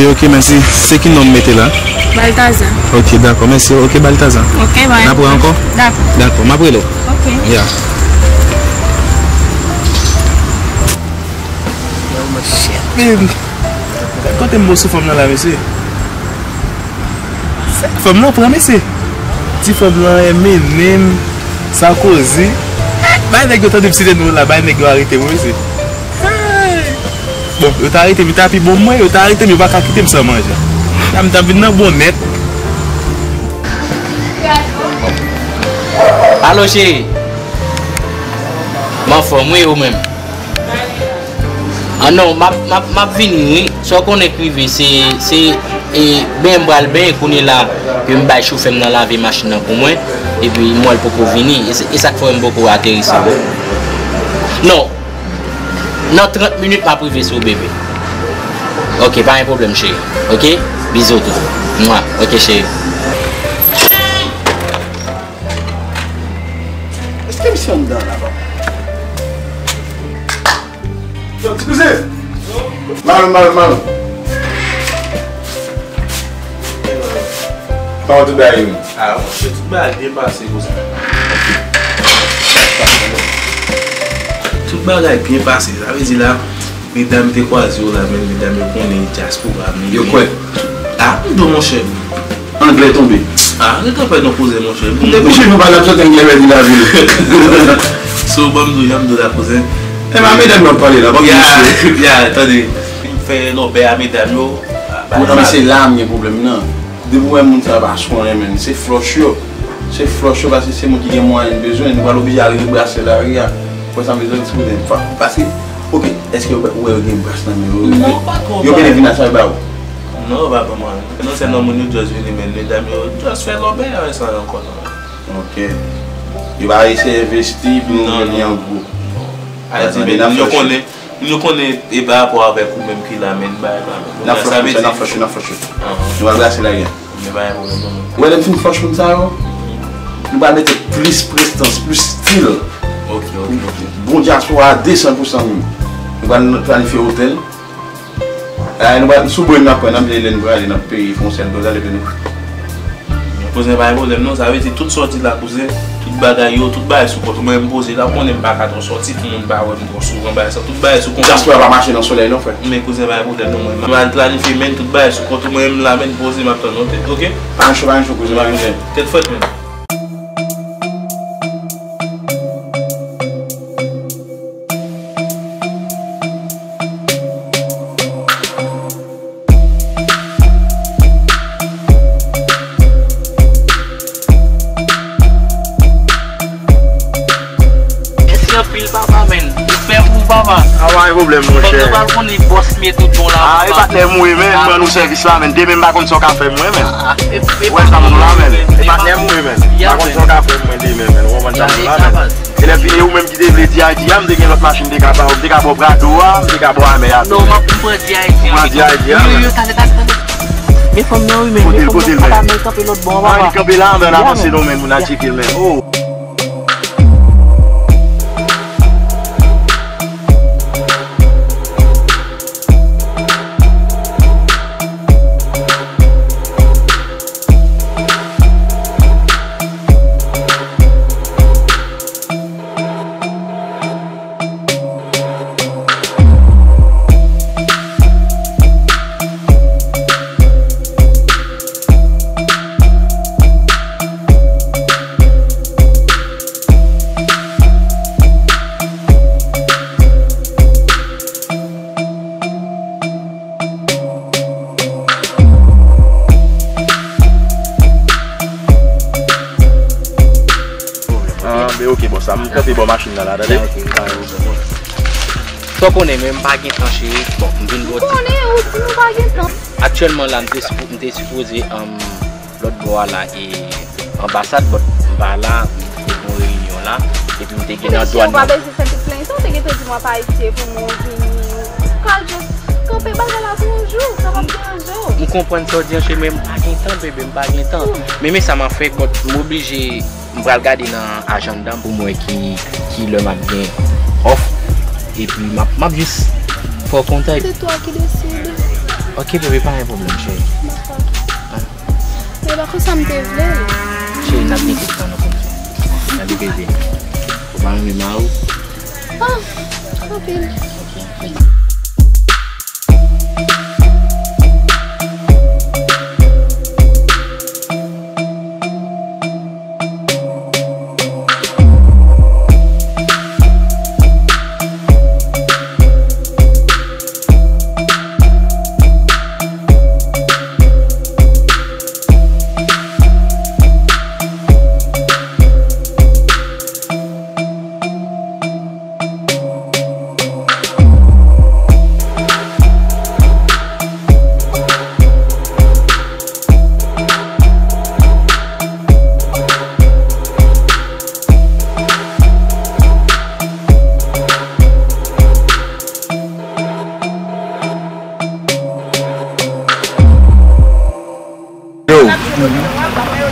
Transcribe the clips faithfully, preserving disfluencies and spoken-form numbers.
Ok, mèsi. Se ki non m mete la? Baltazar. Ok, dakò, mèsi. Ok, Baltazar. Ok, bye. N ap wè ankò? Dakò. Dakò, m ap rele w. Ok. Ya. Shit, man. Kote m bo sou fanm nan la, mesye? Fanm nan pran, mesye. Ti fanm nan M and M, Sarkozy. Bay nèg yo tande m site non la, bay nèg yo arete mwen, mesye. Bon, yo ta arete m, yo ta pi bon mwen, yo ta arete m, yo pa ka kite m san manje. La m t ap vin nan bon nèt. Alo, cheri. M anfòm, wi, ou menm? Ah non, m ap, m ap, m ap vini, wi. Sa w konnen k rive, se, se, e, benyen m pral benyen kounye la, ke m bay chofè m nan lave machin nan pou mwen, epi m wè l poko vini. E se, e sa k fè m poko ateri sou ou. Non, nan trant minit, m ap rive sou ou, bebe. Ok, pa gen pwoblèm, cheri. Ok? Bizou tou. Mwa. Ok, cheri. Èske misye anndan la, papa? Yo, ti kouzen! Maron, maron, maron. Kòman tout bagay ye menm? Ah, monchè, tout bagay byen pase, kouzen. Tout bagay byen pase. Sa vle di la, medam te kwaze yo la, men medam yo konnen dyaspora, men yo kwè. Ah, m di w, monchè. Anglè tonbe. Ah, rete fè non, kouzen, monchè. M te kouche nou pa la sot anglè, men di la vil. So, ban m di w, jan m di w la, kouzen. E pa medam yo ap pale la, pa misye. Ya, tande. M fè lòbè a medam yo. Pou nan, men se la m gen pwoblèm nan. Depi w wè moun sa yo pa sou anyen, men se flòch yo. Se flòch yo, paske se moun ki gen mwayen bezwen. Nou pral oblije al rebwase lari a. Ou wè sa m bezwen eksplike. Paske, ok, èske ou wè yo gen bras nan men yo? Non, pa twò. Yo genlè vin a sa yo ba ou? Non, yo pa ban mwen. Non, sèlman moun yo just vini, men medam yo just fè lòbè avè sa ankò, non. Ok. Yo pa eseye envesti pou nou jwenn li an gwo. Ayiti, men yo konnen, yo konnen e pa rapò avèk ou menm ki la, men bagay la, men. N ap fòs moun sa, n ap fòs yo, n ap fòs yo. Nou pral brase lari a. Men pa gen pwoblèm, non. Ou wè lè m fin fòs moun sa yo, nou pral mete plis prestans, plis stil. Ok, ok, ok. Bon dyaspora a de san pou san menm. Nou pral planifye otèl. Ah, nou pral, sou bwen n ap pran, n ap lè lè n prale, n ap peye, fè yon sèl dozaj, epi nou. Kouzen, pa gen pwoblèm non, sa vle di tout sa w di la, kouzen, tout bagay yo, tout bagay sou kont ou, mwen m poze la, ou konnen m pa ka twò sòti pou moun pa wè m twò souvan, bagay sa, tout bagay sou kont ou. Dyaspora pa mache nan solèy non, frè. Men kouzen, pa gen pwoblèm non, mwen m al planifye, men tout bagay sou kont ou, mwen m la, men poze, m ap tann ou, ok? Pa gen cho, pa gen cho, kouzen, pa gen pwoblèm. Tèt frèt, men. Mèsi anpil, papa, men. Respè pou ou, papa. Ah, pa gen pwoblèm, monchè. Fòk yo pral konnen bòs m ye tout bon la, papa. Ah, e patnè m ou ye, men. M rann ou sèvis la, men. Demen m pa konn sa w ka fè mwen, men. Ah, ah, e, e patnè m ou ye, men. E patnè m ou ye, men. M pa konn sa w ka fè mwen demen, men. Ou konprann sa m di w la, men. E lè fini, ou menm ki te vle D I D a, m te gen lòt machin, m te ka ba w, m te ka ba w Prado a, m te ka ba w Aimé a tou. Non, m ap pran D I D a. Ou pran D I D a, men. Yo, yo, talè, talè, talè. Men fanm nan, wi, men, men fanm nan, papa, men kanpe lòt bò, papa. Li kanpe la, men n avanse non, men, pou n al tcheke l, men. Oh. Ah, men ok, bòs, sa m kanpe bò machin nan la, tande? Sa w konnen, men m pa gen tan, cheri. Bon, m vin bò ti. Ou konnen, ou di nou pa gen tan. Aktyèlman la, m te sipo-, m te sipoze, um, lòt bò a la, e anbasad, but m pa la, m te gon reyinyon la, epi m te gen nan dwàn nan. Mesye, ou pa bezwen fè tout plenn sa, ou te gentan di m w ap Ayiti pou mwen vini. Ou ka just kanpe bagay la pou yon jou, sa p ap deranje w. M konprann sa w di an, cheri, men m pa gen tan, bebe, m pa gen tan. Men, men sa m ap fè, but m oblije, m pral gade nan ajanda m pou m wè ki, ki lè m ap gen off. Epi m ap, m ap jis fè w kontan. C'est toi qui décides. Ok, bebe, pa gen pwoblèm, cheri. Dakò. Ah. Se pa konsa m te vle l. Cheri, n ap gen tout sa nou konn fè. N ap rive vini. Ou pa renmen mari w? Ah, anpil. Ok, anpil. Yo,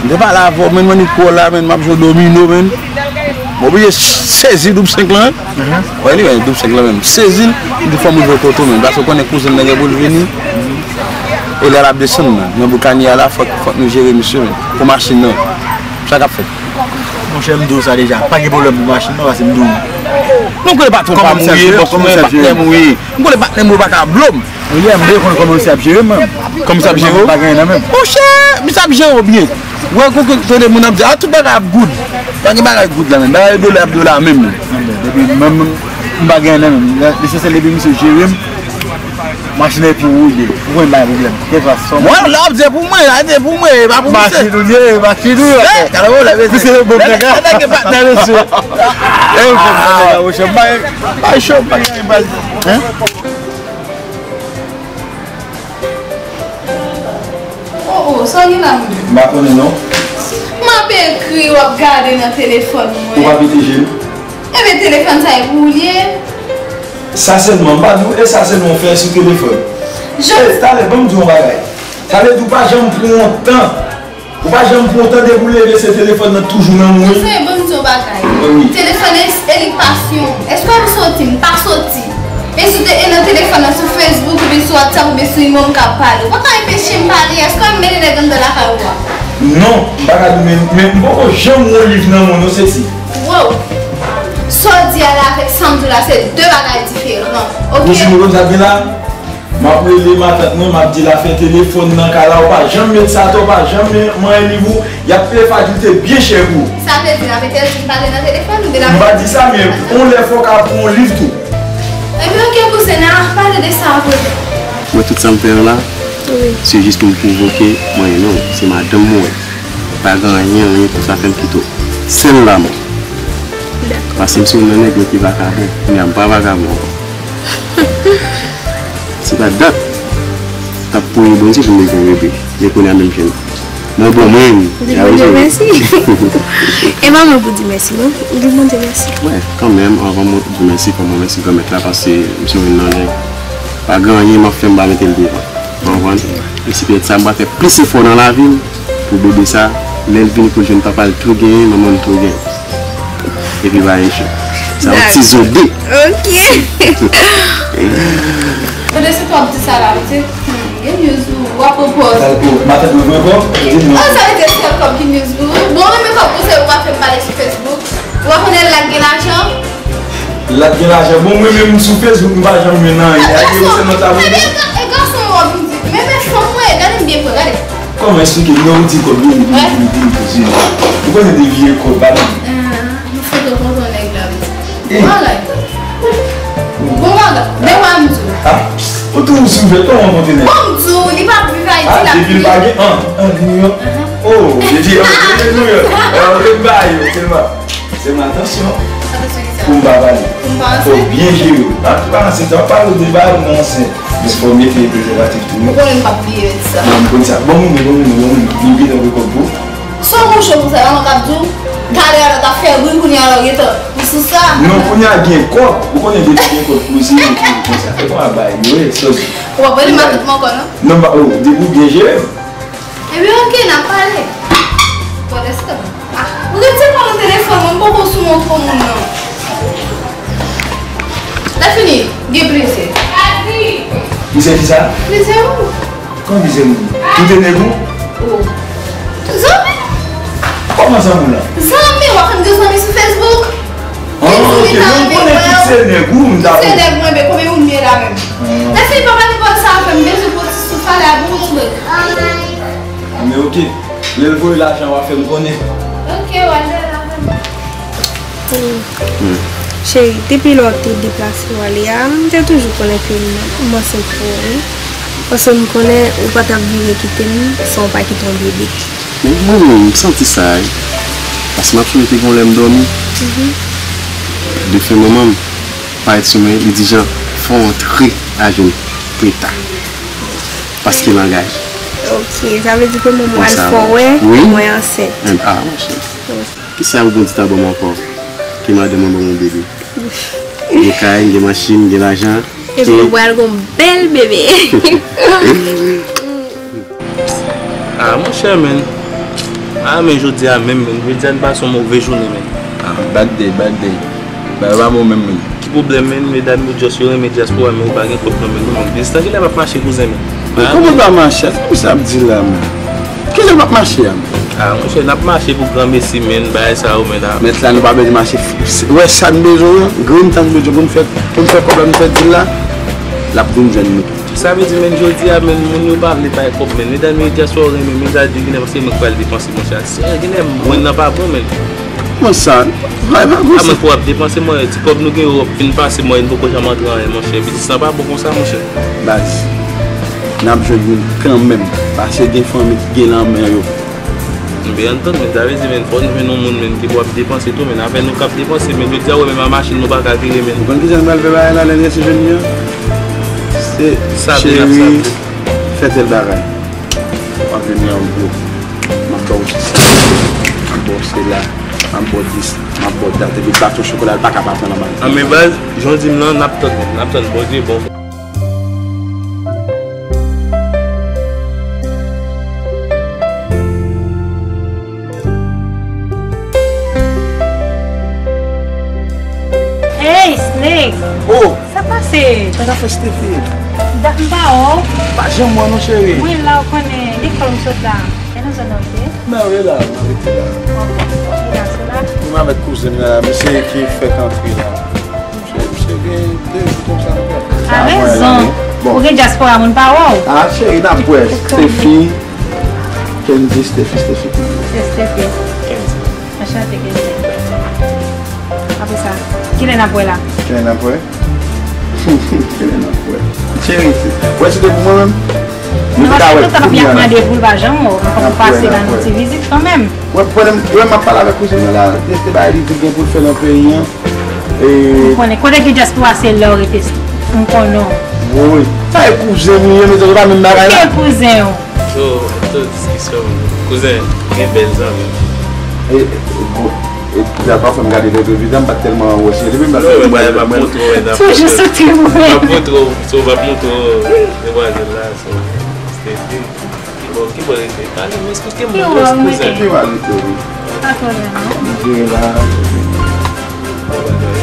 m te pale avè w, menn, mwen ni kò la, menn, m ap jwe domino, menn. M oblije sezi doub senk lan, wi. Wè li, menn, doub senk lan, menn. M sezi l, m di fò m rive kote w, menn. Paske w konnen kouzen m nan gen pou l vini. E lè l ap desann, menn. Nan boukani a la, fòk, fòk nou jere misye, menn. Pou machin nan. Sa k ap fèt? Monchè, m di w sa deja. Pa gen pwoblèm pou machin nan, paske m di w. Non, m konnen patwon pa m ou ye, bòs mwen, patnè m ou ye. M konnen patnè m ou pa ka blo m. Wi, m vle konn kòman misye ap jere m, menm. Kòman misye ap jere w? M pa gen anyen nan men m. Monchè, misye ap jere w byen. Wè, kou, kou, tande moun ap di, "Ah, tout bagay ap good." Pa gen bagay good la menm. Bagay dole ap dole la menm. Depi menm, m pa gen anyen nan men m. Lesansyèl, depi misye jere m, machin nan e pou ou li ye. Ou konn pa gen pwoblèm. Kèlkeswa sa. Mwen, lè w ap di pou mwen, la, di pou mwen, e pa pou misye. Machin ou li ye, machin ou ye. Eh, gade w la, mesye. Misye yo bon nèg la. Nèg gen patnè, mesye. E yo fè m nèg la, monchè. M pa, m pa cho, m pa gen anyen. Hein? Oh, oh, sa w gen la menm? M pa konnen non. M ap ekri, w ap gade nan telefòn mwen. Ou pa pete je m? Ebyen, telefòn sa e pou ou li ye? Sa sèlman, m pa di w, e sa sèlman w fè sou telefòn. Jan- E, talè, ban m di w yon bagay. Sa vle di w pa janm pran yon tan. Ou pa janm pran w tan depi w leve se telefòn nan toujou nan men w. Kouzen, ban m di w yon bagay. Wi. Telefòn e, e li pasyon. Èske w ap soti? M pa soti. E sou te, e nan telefòn nan, sou Facebook, oubyen sou WhatsApp, oubyen sou imo, m ka pale. Ou pa ka anpeche m pale. Èske w ap mennen nèg anndan lakay ou a? Non, m pa ka di w, men, men m poko janm wè yon liv nan men w non, Sesi. Wow! Sa w di a la avèk sa m di w la, se de bagay diferan. Ok? Ou si nou konn sa k gen la? M ap rele matant mwen, m ap di l afè telefòn nan kay la, ou pa janm met sa atò, ou pa janm manyen liv ou, y ap peye fakilte byen chè pou ou. Sa vle di n ap entèdi m pale nan telefòn oubyen n ap... M pa di sa, men yon lè fò w ka pran yon liv tou. Ebyen, oke, kouzen, n a pale de sa apre. Mwen, tout sa m fè an la, wi, se jis pou m pwovoke mwen, non, se madanm mwen. Pa gen anyen, anyen pou sa fè m kite w. Sèl lanmou. Dakò. Paske m se youn nan nèg yo ki vakabon. Kounye a m pa vakabon ankò. Se pa dat. T ap priye Bondye pou m leve yon bebe. Men kounye a menm jan. Mwen bon mwen. Di Bondye mèsi. E pa mwen pou di mèsi, non. Di Bondye mèsi. Wè, kanmenm, anvan mwen di mèsi, fò mwen mèsi Granmèt la, paske m se youn nan nèg. Pa gen anyen m ap fè m pa mete l devan. Ou konprann? E se petèt sa m pral fè plis efò nan lavi m pou bebe sa, lè l vini pou l jwenn papa l tou genyen, manman l tou genyen. Epi pa enche. Sa yon ti zo de. Ok. Tande se w ap di sa la, mesye. Hmm, gen news pou ou, w ap pran pòz. Sa, oh, matant mwen pran kòb, di m non. Oh, sa vle di sèl kòb ki news pou ou. Bon, renmen kòb pou se ou pa fè m pale sou Facebook. Ou pa konnen Lat gen lajan? Lat gen lajan. Bon, mwen menm sou Facebook, m pa janm jwenn anyen. Ebyen, e gason, e gason w ap vin di. Men, men fanm mwen, gade m byen pran, gade. Kòman eksplike m? Non, ou di kòb, vini, vini, vini, vini, vini. Ou konnen de vye kòb, pa non. Ah, nou foto tonton nèg la, wi. Eh. Bagay. Bon bagay. Men wè m di w. Ah, ou tou sou fè, kòman konte nèg? Bon, m di w, li pa viv Ayiti, la. Ah, depi l pa gen, ah, ah, New York. Oh, depi, oh, depi New York. Eh, ou te ba yo, tèlman. Se m atansyon. Atansyon ki sa? Pou m pa pale. Pou m pa ansent? Fò w byen jere w. Antouka, ansent, w ap pale w de bagay pou mwen ansent. Men fò w mete prezèvatif tou, wi. Ou konnen m p ap bliye sa. Non, m konn sa. Bon, moun, bon, moun, bon, moun. Li gentan gen kòb tou. Sa w gon cho pou sa, pa mwen k ap di w. Talè a, lè w t ap fè bri, kounye a, lè w gentan. Ou sou sa? Non, kounye a gen kòb. Ou konnen depi gen kòb, pou se yon ki konsa. E kòman bagay yo ye, sòs. Ou p ap rele matant mwen ankò, non? Non, m pa, oh, depi w byen jere m. Ebyen, oke, n ap pale. Pòdèstan. Ah, ou retire kò nan telefòn mwen, m poko sou mwen pou moun nan. Lè fini, gen plezi. Se kisa? Mezanmi. Kòman mizè moun? Tout te nèg ou? Oh. Zanmi? Kòman zanmi w la? Zanmi, w ap fè m gen zanmi sou Facebook? Ah, ok. Non, m konnen tout se nèg ou, m dakò. Tout se nèg mwen, men konbyen moun m ye la menm? Ah. Mèsi, papa, nou pale sa avè m, bezwen pran ti souf la, bon, bon, bon. Men ok. Lè l voye lajan, w a fè m konnen. Ok, w a jere avè m. Cheri, depi lè w te deplase w ale a, m te toujou konnen ke m, m ansent pou ou, wi. Paske m konnen ou pa t ap vire kite m san w pa kite yon bebe. Men mwen menm, m santi sa, wi. Paske m ap sonje te gen yon lè m dòmi. Defen manman m parèt sou mwen, li di, "Jan, fò w antre a jenou, Preta." Paske langaj. Ok, sa vle di ke manman w al fè w wè, wi, mwen ansent. Ah, monchè. Kisa ou bon di ta ban m ankò? Ke madanm mwen ban mwen bebe. Gen kay, gen machin, gen lajan. Epi ou pral gon bèl bebe. Ah, monchè, men. Ah, men jodi a menm, men. Jodi a n pase yon move jounen, men. Ah, bad day, bad day. Bagay pa bon menm, men. Ki pwoblèm, men? Medam yo just yo renmen dyaspora, men yo pa gen kòb nan men nou, men. Biznis lan genlè p ap mache, kouzen, men. Men kòman l pa mache? Sa misye ap di la, men? Kilè l p ap mache a, men? Ah, monchè, n ap mache pou granmesi, men, bagay sa yo, men, la. Mèt la, nou pa bezwen mache. Wè sa n bezwen an, grenn sa n bezwen pou n fè, pou n fè kòb la, nou fè dil la, l ap vin jwenn nou. Sa vle di, men, jodi a, men, moun yo pa vle bay kòb, men. Medam yo dyaspora yo renmen, men, sa di genlè paske mwen k pral depanse, monchè. Sè, genlè mwen nan pa bon, men. Kòman sa? Bagay pa konsa. A mwen pou w ap depanse, mwen, ti kòb nou gen yo ap fin pase, mwen, n poko janm antre anyen, monchè. Biznis lan pa bon konsa, monchè. Baz, n ap jwenn youn kanmenm, paske gen fanmi ki gen lanmè yo. M byen antann, men sa vle di, men, fò n jwenn yon moun, men, ki pou ap depanse tou, men, avè nou k ap depanse, men, jodi a, wè, menm a machin nou pa ka vire, men. Ou konn kijan n pral fè bagay la, lè n resi jwenn li an? Se sa, cheri, fè tèl bagay. W ap jwenn li an gwo. M ap ba w sisa. M ap ba w sela. M ap ba w dis. M ap ba w dat. Epi baton chokola, l pa ka pa pran nan men. Anben baz, jan w di m lan, n ap tann, n ap tann Bondye bon. Hey, Snake! Oh! Sa pase? Sa ka fè Steffi? Dat m pa wè w. Pa janm wè non, cheri. Mwen la, ou konnen, lekòl m sot la. E nan zòn nan w ye? Mwen rete la, mwen rete la. Ou la, sou la? Mwen avèk kouzen m nan la, misye ki fèk antre la. Misye, misye gen de jou konsa nou fè. A rezon. Bon. Ou gen dyaspora, moun pa wè w. Ah, cheri, n ap wè. Steffi, Kendy, Steffi, Steffi. Se Steffi. Kendy. Anchante, Kendy. Apre sa, kilè n ap wè la? Kilè n ap wè? Kilè n ap wè? Cheri, wè si te pou mwen menm? Nou te ka wè kounya la. Mande pou l pa janm wè w, men fòk ou pase ban nou ti vizit kanmenm. Wè, pwoblèm, wè, m ap pale avèk kouzen mwen la, de, de bagay li di gen pou l fè nan peyi an. E ou konnen, kote gen dyaspora se la w rete, m konnen w. Wi, wi. Sa e kouzen m li ye, men se pa menm bagay la. Ki kouzen w? So, tout diskisyon, kouzen, gen bèl zanmi. E, e, bon, e, ya pa fè m gade lè de viza, m pa t tèlman wè se li menm, paske mwen, mwen, mwen toujou sou ti mwen. M ap montre w, so, m ap montre w demwazèl la, so, Steffi. Ki bò, ki bò rete? Pale, m esplike m, bòs kouzen. Ki bò rete, wi. Pa twò lwen, non. Li jere la. Bon bagay.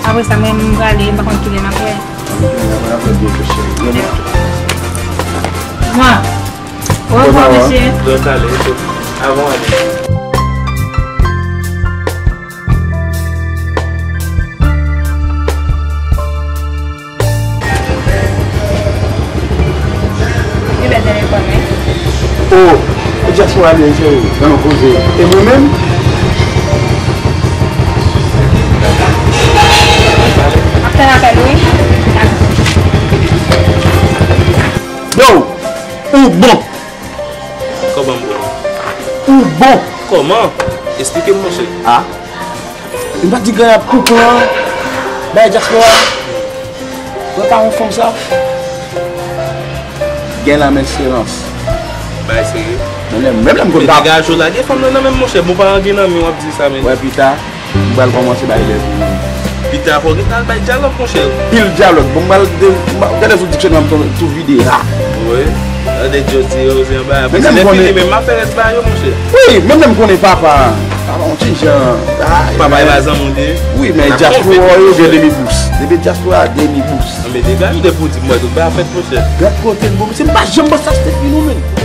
Apre sa, mwen, m prale, m pa konn kilè n ap wè. Mwen. Au revoir, mesye. Lòt ale, avan ale. Li bèl telefòn, wi. Oh, e dyaspora li, cheri, nan yon koze. E mwen menm? Ap tann apèl, wi. Yo, ou bon. Kòman m bon? Ou bon. Kòman? Esplike m, monchè. Ah. M pa t di Ganyap ap koukou an bay dyaspora. Wè pa yon fanm sa. Gen lanmen selans. Bay serye. Menm lè, menm lè m konn pa. Degaje w lage fanm nan nan men m, monchè. Bon, pa gen nan men w ap di sa, men. Wè pita. M pral kòmanse bay lè pou moun. Pita fò w gentan al bay dyalòg, monchè. Pil dyalòg. Bon, m pral de-, m pral gade sou diksyonè m tou, tou vide la. Wi. Gade Jodi, yo, se yon bagay. Men menm konnen. Fini, men m ap fè rès bagay yo, monchè. Wi, menm lè m konnen papa. Papa yon ti jan. Papa e pa zanmi w li ye? Wi, men dyaspora yo gen demi bous. Depi dyaspora demi bous. Anben depi a mide pou di mwen tout ba fèt monchè. Gad kote l bon, se m pa janm panse a Stephen non men.